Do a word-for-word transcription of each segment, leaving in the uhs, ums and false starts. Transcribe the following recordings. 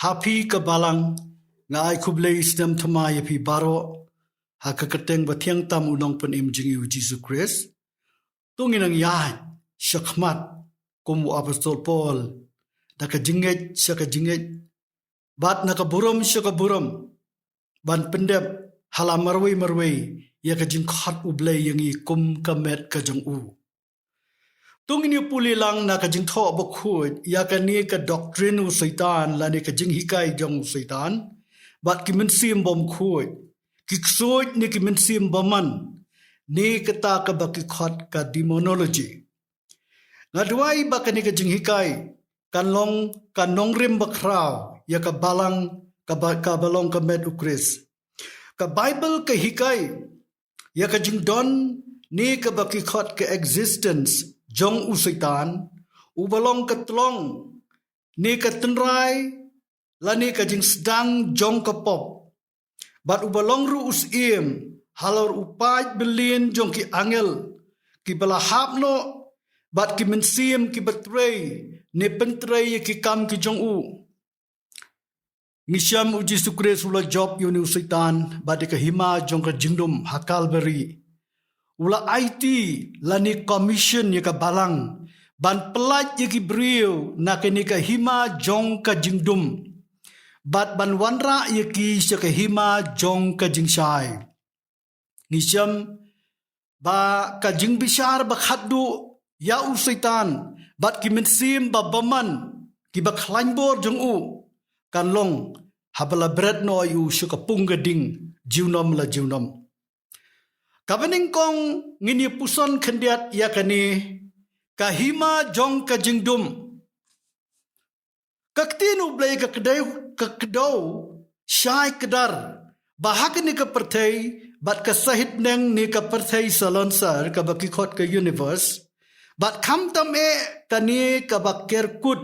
Ha phi ka balang, nga ai khublei snem thymmai ïa phi baroh ha ka kyrteng bathiang tam u Nongpynim jong ngi u Jisu Khrist. To ngin nang ïaid shakhmat kum u Apostol Paul, na ka jingngeit sha ka jingngeit, bad na ka burom sha ka burom, ban pyndep ha la marwei marwei ïa ka jingkhot U Blei ïa ngi kum ka met ka jong u. To ngin ïa pule lang na ka Jingthoh Bakhuid ïa kane ka doctrine u Soitan lane ka jinghikai jong u Soitan, bad ki mynsiem bymkhuid, ki ksuid ne ki mynsiem bymman, ne kata kaba ki khot ka demonology. Nga duwai ba kane ka jinghikai kan long ka nongrim bakhraw ïa ka balang kaba, kaba long ka met u Khrist. Ka Baibl ka hikai ïa ka jingdon ne kaba ki khot ka existence jong u Soitan, uba long ka tlong ne ka tynrai lane ka jingsdang jong ka pop. Bad uba long ruh u syiem halor u paid byllieng jong ki angel kiba la hap noh, bad ki mynsiem kiba trei ne pyntrei ïa ki kam ki jong u. Ngi shem u Jisu Khrist u la jop ïa une u Soitan bad ïa ka hima jong ka jingdum ha Kalbari. U la aiti lane commission ïa ka balang ban pyllait ïa ki briew na kane ka hima jong ka jingdum, bad ban wanrah ïa ki sha ka hima jong ka jingshai. Ngi shem ba ka jingbishar ba khatduh ïa u Soitan bad ki mynsiem ba bymman kiba khlaiñ bor jong u kan long haba la bret noh ïa u sha ka pung ka ding junom la junom. Kaba nyngkong ngin ïa puson khyndiat ïa kane ka hima jong ka jingdum. Ka ktien U Blei ka kdew, ka kdew shai kdar ba ha kane ka pyrthei bad ka sahit neng ne ka pyrthei salonsar kaba ki khot ka universe, bad khamtam eh kane kaba ker kut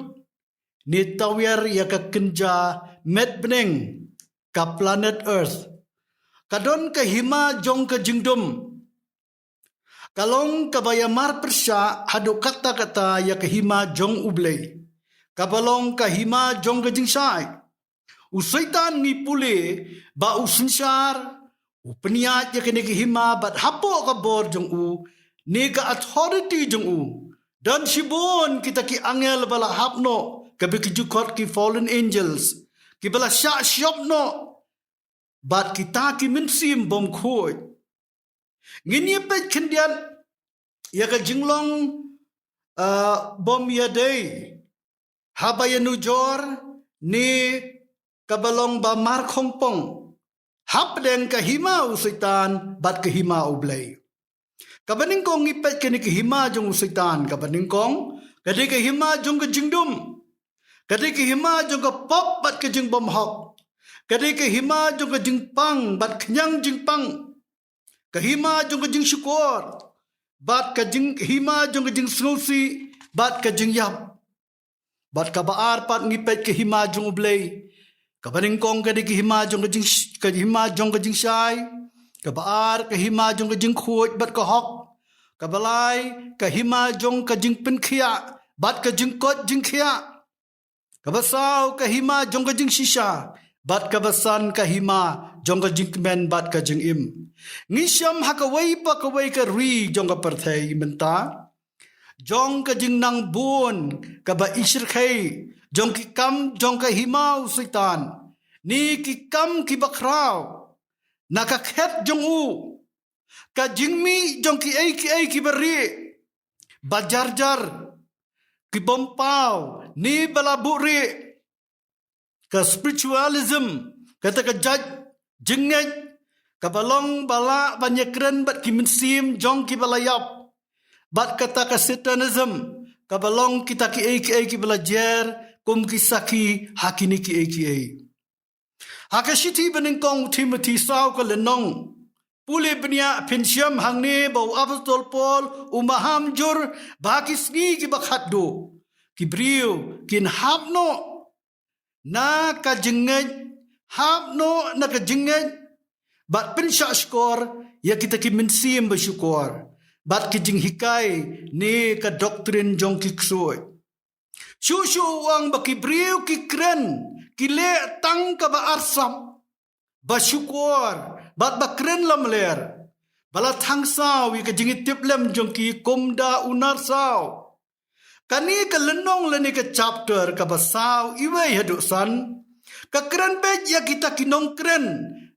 ne tawiar ïa ka kynja met bneng, ka planet Earth, ka don ka hima jong ka jingdum. Ka long kaba ïamar pyrshah haduh katta katta ïa ka hima jong U Blei, kaba long ka hima jong ka jingshai. U Soitan ngi pule ba u synshar, u pynïaid ïa kane ka hima bad hapoh ka bor jong u ne ka authority jong u don shibun kita ki angel ba la hap noh, kaba ki ju khot ki fallen angels, kiba la shah shop noh, bad kita ki mynsiem bymkhuid. Ngin ïa peit khyndiat ïa ka jinglong, ah, bym ïadei haba ïanujor ne kaba long ba mar khongpong hapdeng ka hima u Soitan bad ka hima U Blei. Kaba nyngkong ngi peit kane ka hima jong u Soitan, kaba nyngkong ka dei ka hima jong ka jingdum, ka dei ka hima jong ka pop bad ka jingbymhok, ka dei ka hima jong ka jingpang bad khñiang jingpang, ka hima jong ka jingshukor bad ka jing, hima jong ka jingsngewsih bad ka jingïap. Bad kaba ar pat ngi peit ka hima jong U Blei. Kaba nyngkong ka dei ka hima jong ka jing, ka hima jong ka jingshai. Kaba ar ka hima jong ka jingkhuid bad ka hok. Kaba lai ka hima jong ka jingpynkhiah bad ka jingkoit jingkhiah. Kaba saw ka hima jong ka jingshisha bad kaba san ka hima jong ka jingkmen bad ka jingim. Ngi shem ha kawei pa kawei ka ri jong ka pyrthei mynta jong ka jingnang bun kaba i shyrkhei jong ki kam jong ka hima u Soitan, ne ki kam kiba khraw na ka khet jong u, ka jingmih jong kiei kiei kiba rieh, ba jar jar, ki bym paw ne ba la buhrieh, ka spiritualism, kata ka jait jingngeit kaba long ba lah ban ïakren bad ki mynsiem jong kiba la ïap, bad kata ka Satanism kaba long kita kiei kiei kiba la jer kum ki sakhi ha kine kiei kiei. Ha ka shithi banyngkong u Timothi saw ka lynnong, pule bniah phin shem hangne ba u Apostol Paul u maham jur ba ha ki sngi kiba khatduh ki briew kin hap noh na ka jingngeit, hap noh na ka jingngeit, bad pynshah shkor ïa kita ki mynsiem ba shukor, bad ki jinghikai ne ka doctrine jong ki ksuid. Shuh shuh u ong ba ki briew ki kren, ki leh tang kaba arsap, ba shukor, bad ba kren lamler, ba la thang saw ïa ka jingïatiplem jong ki kumda u nar saw. Kane ka lynnong lane ka chapter kaba saw, iwei haduh san, ka kren beit ïa kita ki nongkren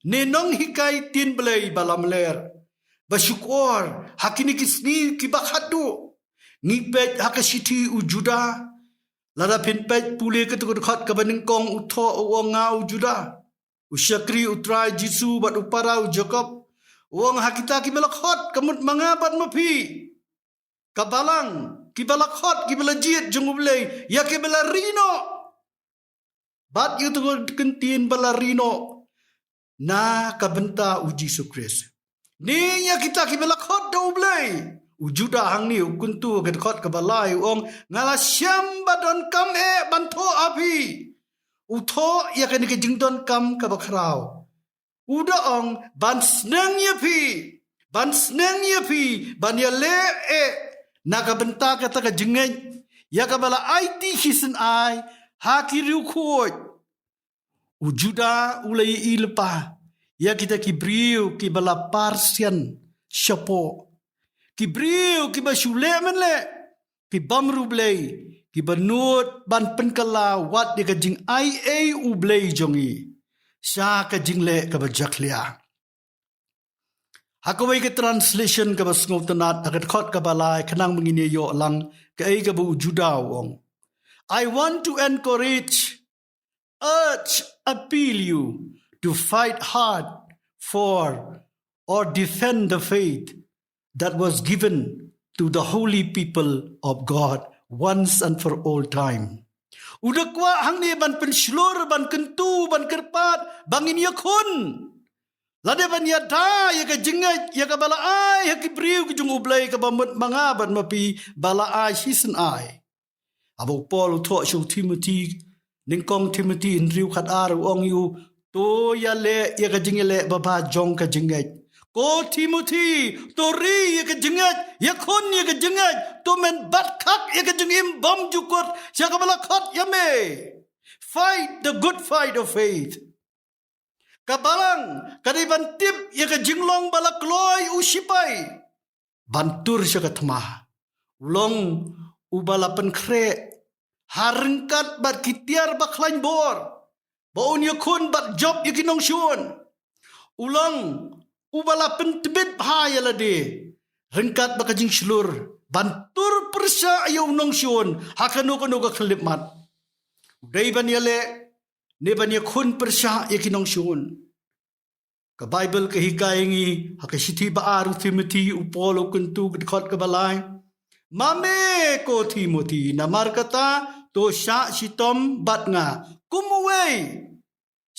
ne nonghikai ktien Blei ba lamler, ba shukor. Ha kine ki sngi kiba khatduh, ngi peit ha ka shithi u Juda. Lada phin peit pule katto ka dkhot kaba nyngkong, u thoh u ong, nga u Juda, u shakri u Trai Jisu bad u para u Jakob. U ong ha kita kiba la khot, ka mut ma nga bad ma phi, ka balang, kiba la khot, kiba la jied jong U Blei, ïa kiba la ri noh, bad ïa uto ka ktien ba la ri noh na ka bynta u Jisu Khrist. Ne ïa kita kiba la khot da U Blei. U Juda hangne u kyntu ha ka dkhot kaba lai, u ong, nga la shem ba donkam eh ban thoh ha phi. U thoh ïa kane ka jingdonkam kaba khraw. U da ong ban sneng ïa phi, ban sneng ïa phi ban ïaleh eh na ka bynta kata ka jingngeit ïa kaba la aiti shisien ai ha ki riewkhuid. U Juda u la ïohi lypa ïa kita ki briew kiba la par sian shapoh, ki briew kiba shu leh mynleh, ki bym riewblei, kiba nud ban pynkylla wat ïa ka jingaiei U Blei jong ngi sha ka jingleh kaba jakhlia. Ha kawei ka translation kaba sngewtynnat, ha ka dkhot kaba lai, khnang ba ngin ïoh lang kaei kaba u Juda u ong. I want to encourage, urge, appeal you to fight hard for or defend the faith that was given to the holy people of God once and for all time. U da kwah hangne ban pynshlur, ban kyntu, ban kyrpad ba ngin ïakhun, lane ban ïada ïa ka jingngeit ïa kaba la ai ha ki briew ki jong U Blei, kaba mut ma nga bad ma phi ba la ai shisien ai. Haba u Paul u thoh sha u Timothi, nyngkong Timothi hynriew khatar, u ong ïa u, to ïaleh ïa ka jingïaleh babha jong ka jingngeit. Ko Timothi, to ri ïa ka jingngeit, ïakhun ïa ka jingngeit, to men bat khak ïa ka jingim bymjukut sha kaba la khot ïa me. Fight the good fight of faith. Ka balang ka dei ban tip ïa ka jinglong ba la kloi u sipai ban tur sha ka thma. U long uba la pynkhreh ha ryngkat bad ki tiar ba khlaiñ bor, ba un ïakhun bad jop ïa ki nongshun. U long uba la pyntbit bha ïa lade ryngkat bad ka jingshlur ban tur pyrshah ïa u nongshun ha kano kano ka khyllipmat. U dei ban ïaleh ne ban ïakhun pyrshah ïa ki nongshun. Ka Baibl ka hikai ïa ngi ha ka shithi ba ar u Timothi, u Paul u kyntu, ka dkhot kaba lai, ma me ko Timothi, namar kata to shah shitom bad nga kum uwei.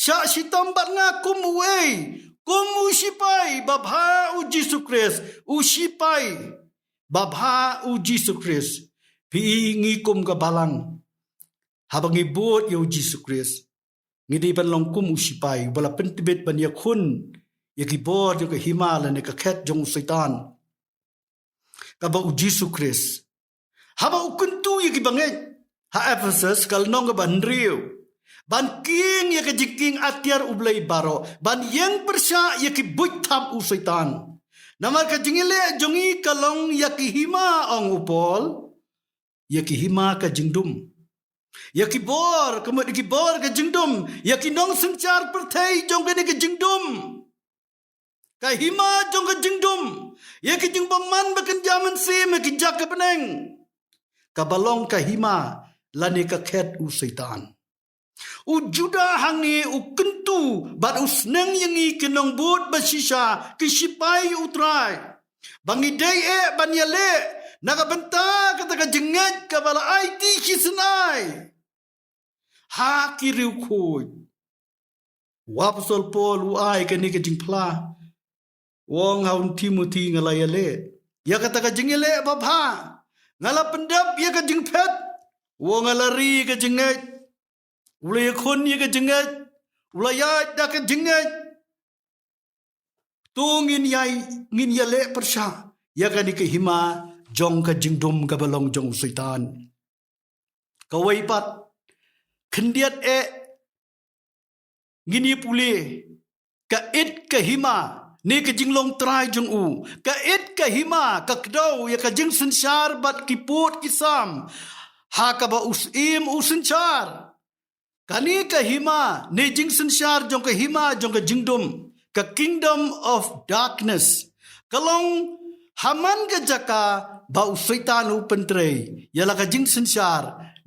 Shah shitom bad nga kum uwei, kum u sipai babha u Jisu Khrist, u sipai babha u Jisu Khrist. Phi i, ngi kum ka balang, haba ngi bud ïa u Jisu Khrist, ngi dei ban long kum u sipai uba la pyntbit ban ïakhun ïa ki bor jong ka hima lane ka khet jong u Soitan, kaba u Jisu Khrist, haba u kyntu ïa ki bangeit ha Ephesus, ka lynnong kaba hynriew, ban kieng ïa ka jingkieng atiar U Blei baroh, ban ïeng pyrshah ïa ki buit thap u Soitan. Namar ka jingïaleh jong ngi ka long ïa ki hima, ong u Paul, ïa ki hima ka jingdum, ïa ki bor, ka mut ïa ki bor ka jingdum, ïa ki nongsynshar pyrthei jong kane ka jingdum, ka hima jong ka jingdum, ïa ki jingbymman ba kynja mynsiem, ïa ki jaka bneng, kaba long ka hima lane ka khet u Soitan. U Juda hangne u kyntu bad u sneng ïa ngi ki nongbud ba shisha, ki sipai u Trai, ba ngi dei eh ban ïaleh na ka bynta kata ka jingngeit kaba la aiti shisien ai ha ki riewkhuid. U Apostol Paul u ai kane ka jingphla, u ong ha u Timothi, nga la ïaleh ïa kata ka jingïaleh babha, nga la pyndep ïa ka jingphet. U ong nga la ri ïa ka jingngeit, u la ïakhun ïa ka jingngeit, u la ïaid da ka jingngeit. To ngin ïai, ngin ïaleh pyrshah ïa kane ka hima jong ka jingdum kaba long jong u Soitan. Kawei pat, khyndiat eh ngin ïa pule, ka it ka hima, ne ka jinglong trai jong u, ka it ka hima, ka kdew ïa ka jingsynshar bad ki pud ki sam, ha kaba u Syiem u synshar. Kane ka hima, ne jingsynshar jong ka hima jong ka jingdum, ka kingdom of darkness, ka long ha man ka jaka ba u Soitan u pyntrei ïa la ka jingsynshar,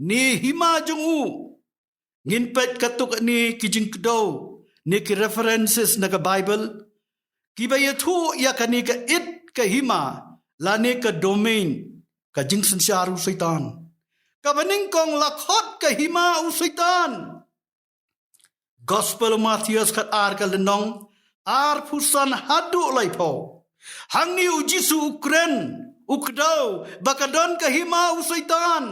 ne hima jong u. Ngin peit katto katne ki jingkdew, ne ki references na ka Bible, kiba ïathuh ïa kane ka it ka hima, lane ka domain, ka jingsynshar u Soitan. Kaba nyngkong, la khot ka hima u Soitan. Gospel u Mathaios khatar, ka lynnong arphew san haduh laiphew. Hangne u Jisu u kren, u kdew ba ka don ka hima u Soitan.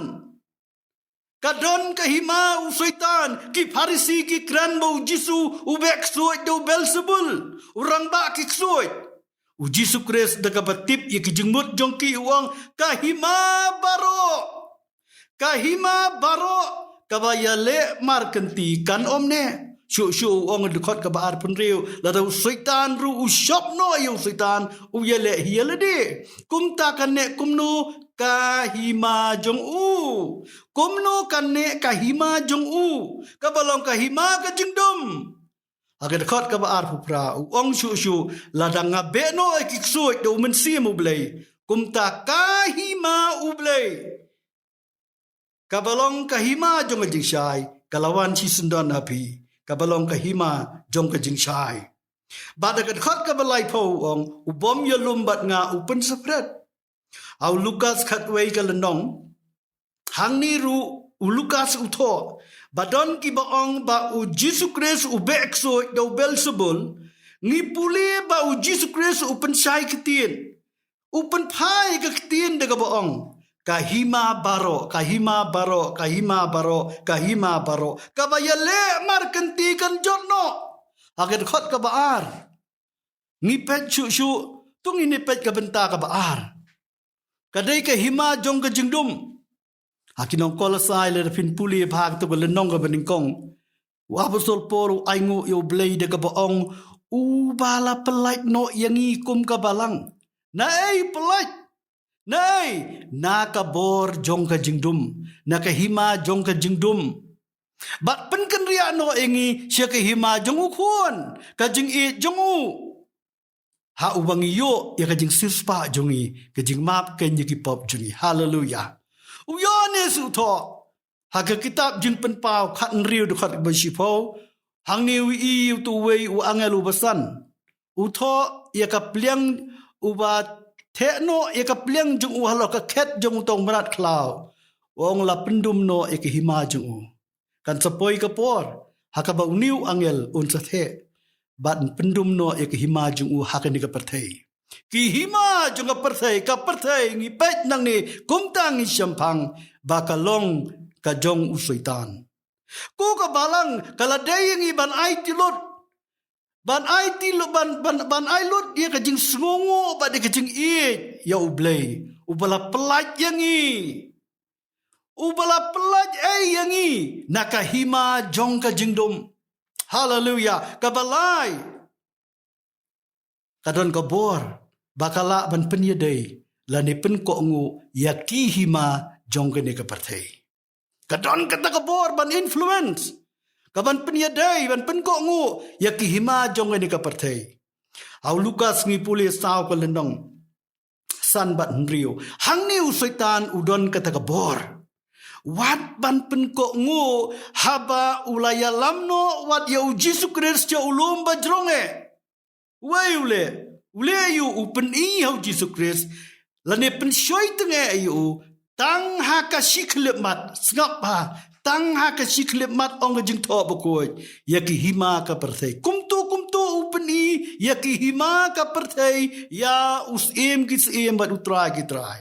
Ka don ka hima u Soitan. Ki Pharisi ki kren ba u Jisu u beh ksuid da u Beelzebul, u rangbah ki ksuid. U Jisu Khrist da kaba tip ïa ki jingmut jong ki u ong, ka hima baroh, ka hima baroh kaba ïaleh markynti kan ym neh. Shuh shuh u ong ha dkhot kaba arphew hynriew, lada u Soitan ruh u shop noh ïa u Soitan, u ïaleh hi ïa lade. Kumta kan neh kumno ka hima jong u? Kumno kan neh ka hima jong u, kaba long ka hima ka jingdum? Ha ka dkhot kaba arphew phra u ong shuh shuh, lada nga beh noh ïa ki ksuid da u Mynsiem u Blei, kumta ka hima u Blei, kaba long ka hima jong ka jingshai, ka la wan shisyndon ha phi, kaba long ka hima jong ka jingshai. Bad ha ka dkhot kaba laiphew u ong, u bym ïalum bad nga u pynsaphriang. Ha u Lukas khatwei, ka lynnong, hangne ruh u Lukas u thoh ba don kiba ong ba u Jisu Khrist u beh ksuid da u Beelzebul. Ngi pule ba u Jisu Khrist u pynshai ktien, u pynphai ka ktien da kaba ong, ka hima baroh, ka hima baroh, ka hima baroh, ka hima baroh, kaba ïaleh markynti kan jot noh. Ha ka dkhot kaba ar, ngi peit shuh shuh, to ngin ïa peit ka bynta kaba ar. Ka dei ka hima jong ka jingdum. Ha ki nong Kolosai, lada phin pule bha katto ka lynnong kaba nyngkong, u Apostol Paul u ainguh ïa u Blei da kaba ong, uba la pyllait noh ïa ngi kum ka balang. Na ei pyllait? Na ei? Na ka bor jong ka jingdum, na ka hima jong ka jingdum. Bad pynkynriah noh ïa ngi sha ka hima jong u Khun, ka jingïeit jong u, ha uba ngi ïoh ïa ka jingsiewspah jong ngi, ka jingmap keiñ ïa ki pop jong ngi. Haleluya. U Ïoannis u thoh ha ka kitab Jingpynpaw khathynriew, dkhot kaba shiphew, hangne u ïohi ïa uto uwei u angel uba san, u thoh ïa ka pliang, uba theh noh ïa ka pliang jong u halor ka khet jong uto u mrad khlaw. U ong, la pyndum noh ïa ka hima jong u. Kan sa poi ka por ha kaba une u angel un sa theh bad pyndum noh ïa ka hima jong u ha kane ka pyrthei. Ki hima jong ka pyrthei, ka pyrthei ngi peit nangne, kumta ngi shemphang ba ka long ka jong u Soitan. Ko ka balang, ka la dei ïa ngi ban aiti lut, ban aiti lut, ban, ban, ban ai lut ïa ka jingsngewnguh bad ïa ka jingïeit ïa u Blei, uba la pyllait ïa ngi, uba la pyllait ei ïa ngi na ka hima jong ka jingdum. Haleluya. Kaba lai, ka don ka bor ba ka lah ban pynïadei lane pynkohnguh ïa ki hima jong kane ka pyrthei. Ka don kata ka bor ban influence, ka ban pynïadei, ban pynkohnguh ïa ki hima jong kane ka pyrthei. Ha u Lukas ngi pule saw, ka lynnong san bad hynriew, hangne u Soitan u don kata ka bor, wat ban pynkohnguh haba u la ïalam noh wat ïa u Jisu Khrist sha u lum bajrong eh. Uei u leh? U leh ïa u, u pyni ha u Jisu Khrist, lane pynshoi tyngeh ïa u tang ha ka shi khyllipmat. Sngap bha, tang ha ka shi khyllipmat, ong ka Jingthoh Bakhuid, ïa ki hima ka pyrthei. Kumto kumto u pyni ïa ki hima ka pyrthei ïa u Syiem ki syiem bad u Trai ki trai.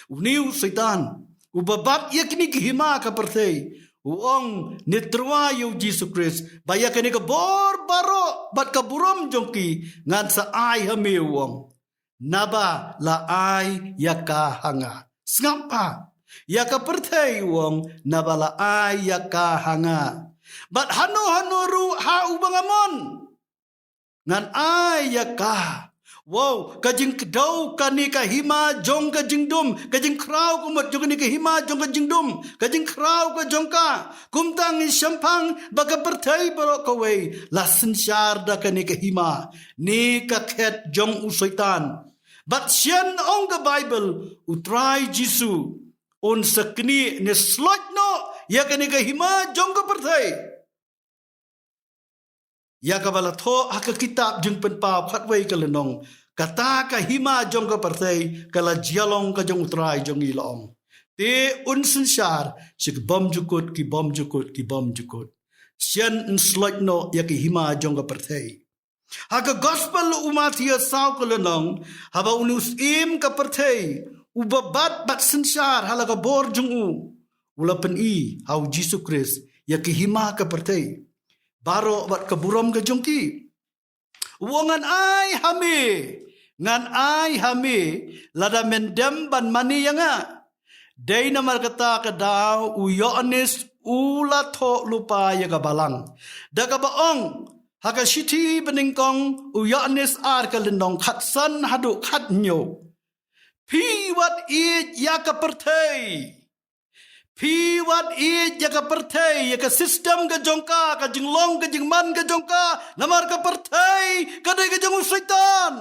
Une u Soitan, uba bat ïa kine ki hima ka pyrthei, u ong ne tyrwa ïa u Jisu Khrist ba ïa kane ka bor baroh bad ka burom jong ki ngan sa ai ha me, u ong, naba la ai ïa ka ha nga. Sngap bha, ïa ka pyrthei u ong, naba la ai ïa ka ha nga. Bad hano hano ruh ha uba nga mon, ngan ai ïa ka. Wow, ka jingkdew kane ka hima jong ka jingdum, ka jingkhraw ka mut jong kane ka hima jong ka jingdum, ka jingkhraw ka jong ka. Kumta ngi shemphang ba ka pyrthei baroh kawei la synshar da kane ka hima ne ka khet jong u Soitan. Bad shen ong ka Baibl, u Trai Jisu un sa knieh ne sloit noh ïa kane ka hima jong ka pyrthei. Ïa kaba la thoh ha ka kitab Jingpynpaw khatwei ka lynnong, kata ka hima jong ka pyrthei ka la jia long ka jong u Trai jong ngi, la ong. Te un synshar sha ki bymjukut, ki bymjukut, ki bymjukut. Shen un sloit noh ïa ka hima jong ka pyrthei. Ha ka Gospel u Mathaios saw ka lynnong, haba une u Syiem ka pyrthei uba bat bad synshar ha la ka bor jong u, u la pyni ha u Jisu Khrist ïa ka hima ka pyrthei baroh bad ka burom ka jong ki. U ong, ngan ai ha me, ngan ai ha me, lada men dem ban mane ïa nga. Dei namar kata ka daw u Ïoannis u la thoh lypa ïa ka balang da kaba ong ha ka shithi banyngkong u Ïoannis ar ka lynnong khatsan haduh khathynñiew. Phi wat ïeit ïa ka pyrthei. Phi wat ïeit ïa ka pyrthei, ïa ka system ka jong ka, ka jinglong ka jingman ka jong ka, namar ka pyrthei ka dei ka jong u Soitan.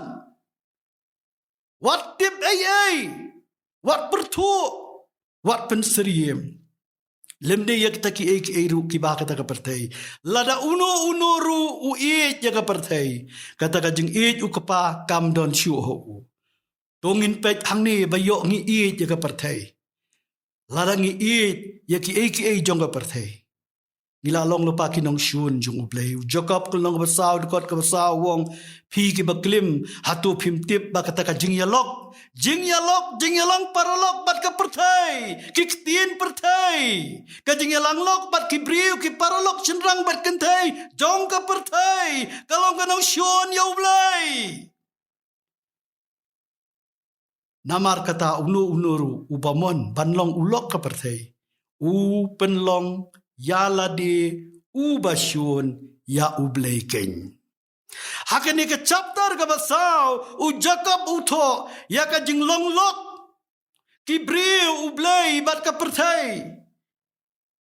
Wat tip ei ei, wat pyrthuh, wat pynsyriem. Lymne ïa kita kiei kiei ruh kiba kata ka pyrthei. Lada uno uno ruh u ïeit ïa ka pyrthei, kata ka jingïeit u Kpa kam don shuh ha u. To ngin peit hangne ba ïoh ngi ïeit ïa ka pyrthei. Lada ngi ïeit ïa kiei kiei jong ka pyrthei, ngi la long lypa ki nongshun jong U Blei. U Jakob ka lynnong kaba saw, dkhot kaba saw u ong, phi kiba klim, hato phim tip ba kata ka jingïalok, jingïalok, jingïalang paralok bad ka pyrthei, ki ktien pyrthei, ka jingïalang lok bad ki briew, ki paralok shynrang bad kynthei jong ka pyrthei, ka long ka nongshun ïa U Blei. Namar kata uno uno ruh uba mon ban long u lok ka pyrthei, u pynlong ïa lade uba shun ïa U Blei keiñ. Ha kane ka chapter kaba saw, u Jakob u thoh ïa ka jinglong lok ki briew U Blei bad ka pyrthei.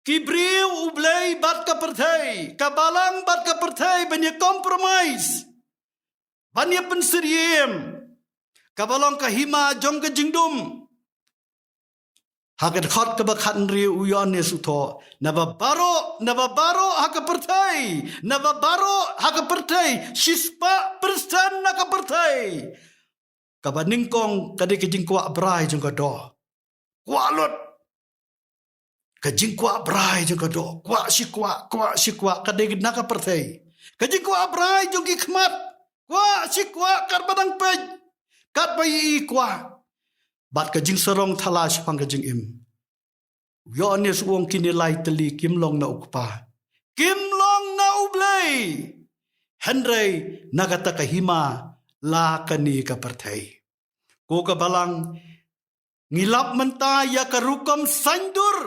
Ki briew U Blei bad ka pyrthei, ka balang bad ka pyrthei, ban ïa compromise, ban ïa pynsyriem, kaba long ka hima jong ka jingdum. Ha ka dkhot kaba khathynriew u Ïoannis u thoh, naba baroh, naba baroh ha ka pyrthei, naba baroh ha ka pyrthei, shispah persen na ka pyrthei, kaba nyngkong ka dei ka jingkwah brai jong ka doh. Kwah lut. Ka jingkwah brai jong ka doh, kwah shi kwah, kwah shi kwah, ka dei na ka pyrthei. Ka jingkwah brai jong ki khmat, kwah shi kwah, katba dang peit, katba ïohi kwah. Bad ka jingsarong thala shaphang ka jingim. U Ïoannis u ong kine lai tylli kim long na U Kpa, kim long na U Blei, hynrei na kata ka hima la kane ka pyrthei. Ko ka balang, ngi lap mynta ïa ka rukom saiñdur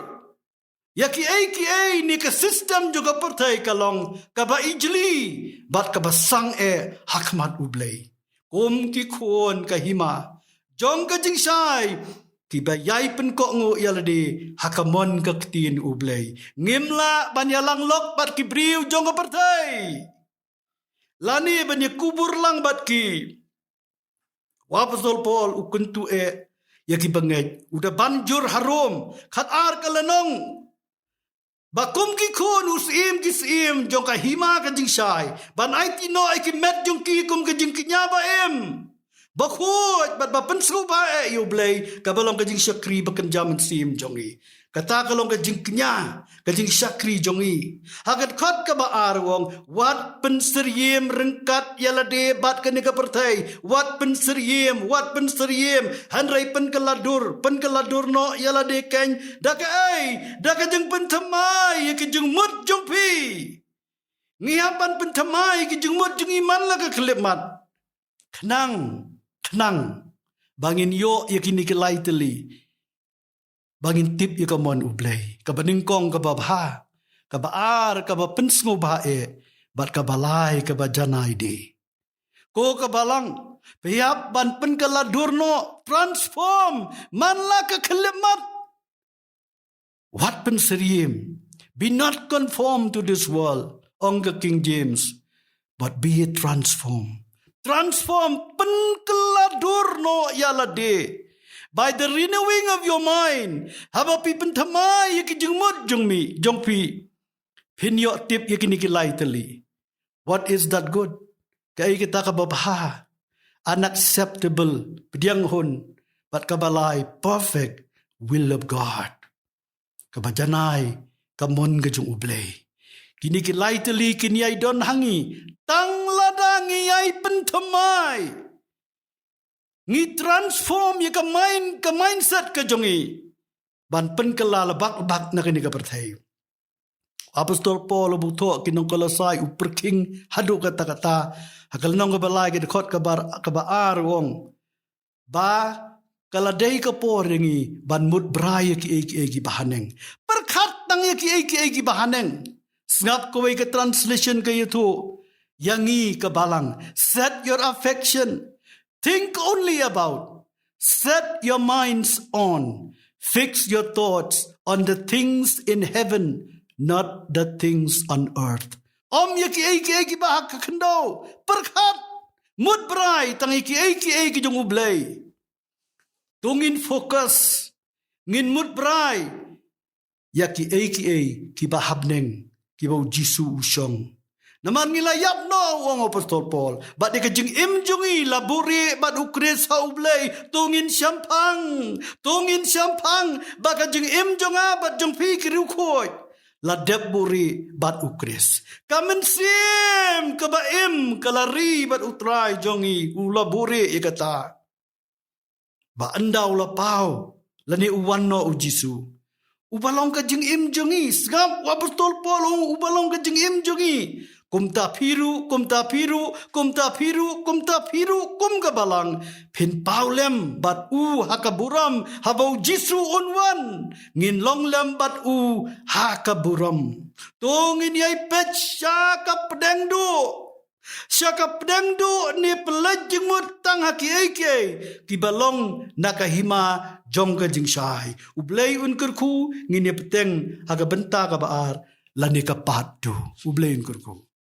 ïa kiei kiei ne ka system jong ka pyrthei, ka long kaba ijli bad kaba sangeh ha khmat U Blei. Kum ki khun ka hima jong ka jingshai, kiba ïai pynkohnguh ïa lade ha ka mon ka ktien U Blei, ngim lah ban ïalang lok bad ki briew jong ka pyrthei, lane ban ïa kubur lang bad ki. U Apostol Paul u kyntu eh ïa ki bangeit, u da ban jur ha Rom khatar ka lynnong, ba kum ki khun u Syiem ki syiem jong ka hima ka jingshai, ban aiti noh ïa ki met jong ki kum ka jingkñia ba im, ba khuid bad ba pynsngewbha eh ïa U Blei, kaba long ka jingshakri ba kynja mynsiem jong ngi. Kata ka long ka jingkñia, ka jingshakri jong ngi. Ha ka dkhot kaba ar u ong, wat pynsyriem ryngkat ïa lade bad kane ka pyrthei, wat pynsyriem, wat pynsyriem, hynrei pynkylla dur, pynkylla dur noh ïa lade keiñ, da kaei, da ka jingpynthymmai ïa ki jingmut jong phi. Ngi hap ban pynthymmai ïa ki jingmut jong ngi man la ka khyllipmat. Khnang, khnang ba ngin ïoh ïa kine ki lai tylli, ba ngin tip ïa ka mon U Blei. Kaba nyngkong kaba bha, Kaba ar, kaba pynsngewbha eh, bad kaba lai, kaba janai de. Ko ka balang, phi hap ban pynkylla dur noh, transform, man la ka khyllipmat. Wat pynsyriem, be not conformed to this world, ong ka King James, but be ye transformed. Transform, pynkylla dur noh ïa lade. By the renewing of your mind, haba phi pynthymmai ïa ki jingmut jong mi, jong phi. Phin ïoh tip ïa kine ki lai tylli. What is that good? Kaei kata kaba bha, an acceptable, pdiang hun, bad kaba lai, perfect will of God. Kaba janai ka mon ka jong U Blei. Kine ki lai tylli kin ïai don ha ngi tang lada ngi ïai pynthymmai. Ngi transform ïa ka mind, ka mindset ka jong ngi ban pynkylla labak labak na kane ka pyrthei. Apostol Paul u bud ïa ki nong Kolosai, u pyrkhing haduh katta katta. Ha ka lynnong kaba lai, ka dkhot kaba, kaba ar, u ong ba ka la dei ka por ïa ngi ban mut brai ïa kiei kiei kiba haneng. Pyrkhat tang ïa kiei kiei kiba haneng. Sngap kawei ka translation ka ïathuh ïa ngi ka balang, set your affection, think only about, set your minds on, fix your thoughts on the things in heaven, not the things on earth. Ym ïa kiei kiei kiba ha ka khyndew. Pyrkhat, mut brai tang ïa kiei kiei ki jong U Blei. To ngin focus, ngin mut brai ïa kiei kiei kiba ha bneng, kiba U Jisu u shong. Namar ngi la ïap noh, u ong u Apostol Paul, bad ïa ka jingim jong ngi la buhrieh bad U Khrist ha U Blei. To ngin shemphang, to ngin shemphang ba ka jingim jong nga bad jong phi ki riewkhuid la dep buhrieh bad U Khrist. Ka mynsiem kaba im ka la ri bad U Trai jong ngi, u la buhrieh ïa kata. Ba ynda u la paw lane u wan noh U Jisu, uba long ka jingim jong ngi. Sngap, u Apostol Paul u ong, uba long ka jingim jong ngi. Kumta phi ruh, kumta phi ruh, kumta phi ruh, kumta phi ruh, kum ka balang, phin paw lem bad u ha ka burom, haba U Jisu un wan, ngin long lem bad u ha ka burom. To ngin ïai peit sha ka pdeng duh, sha ka pdeng duh ne pynleit jingmut tang ha kiei kiei kiba long na ka hima jong ka jingshai. U Blei un kyrkhu. Ngin ïa bteng ha ka bynta kaba ar lane ka part two. U Blei un kyrkhu.